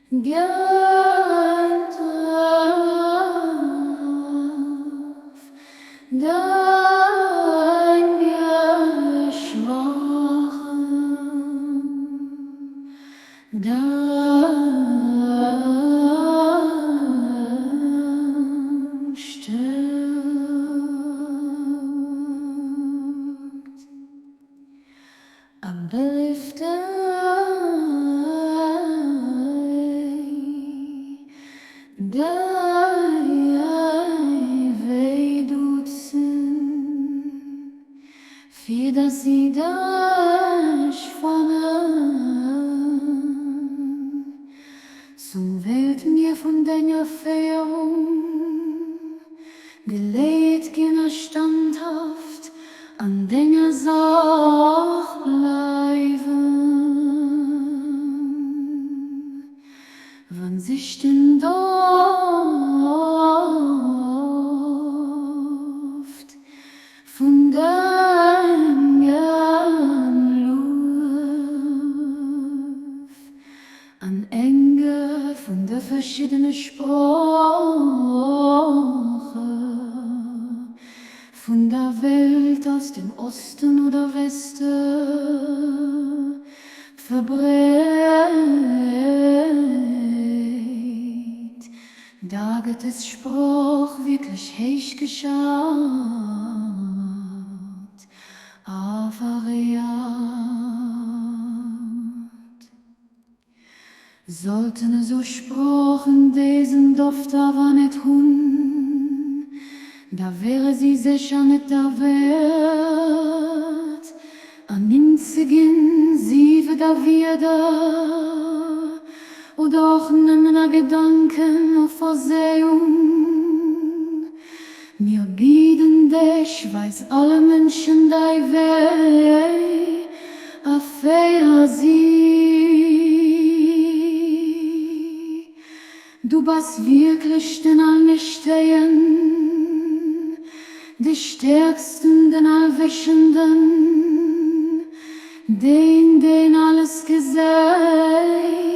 Gëtt auf deine Schwachen dein stärkt. A beliefte Dei duzen, fir dass si dech fannen. Sou wéilte mir vun denger Féierung geleet ginn a standhaft an denger Saach bleiwen. Wann sich den Doft vun dengem Luef an enge vun de verschiddene Sprooche vun der Welt aus dem Osten oder Weste verbreet, da gëtt des Sprooch wierklech héich geschat a veréiert. Sollten esou Sproochen desen Doft awer net hunn, da wäre si sécher net derwäert, ernimmt ze ginn, sief et a Wierder oder och nëmmen a Gedanken a Verséiung. Mir bieden dech, weis alle Mënschen däi Wee a féier si. Du bass wierklech den Allmächtéien, de Stäerksten, den Allwëssenden, deen, deen alles gesäit.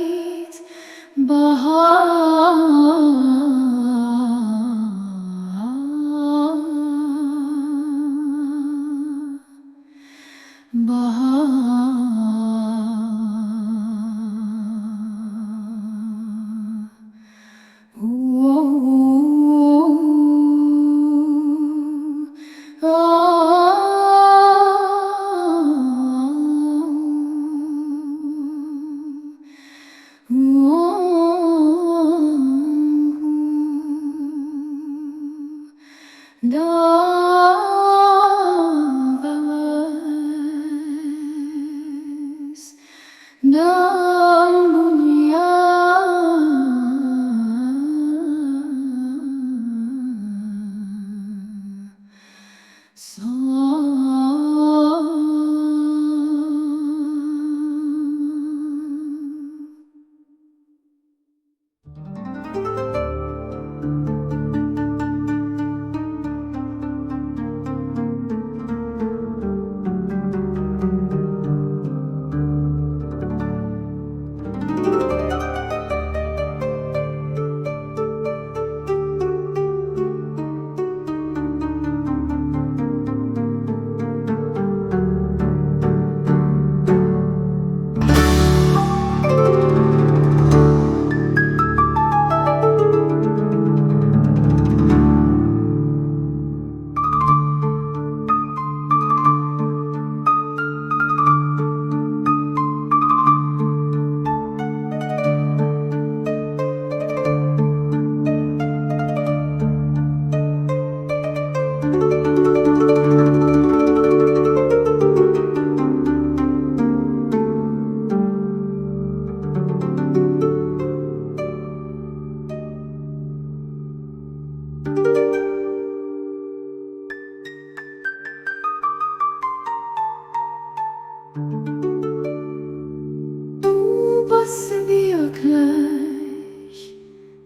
Du bass wierklech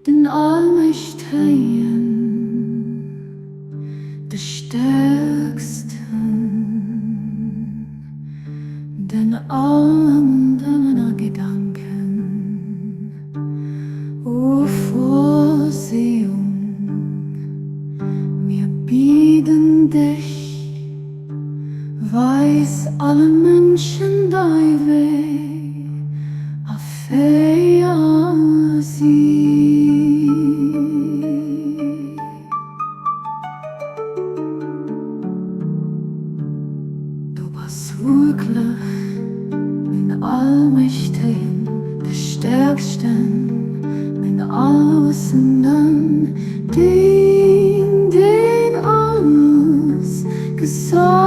den Allmächtéien, de Stäerksten, den Allwëssenden a Gedanken. ich den, der Stärksten, bin außen dann, den, den alles gesagt.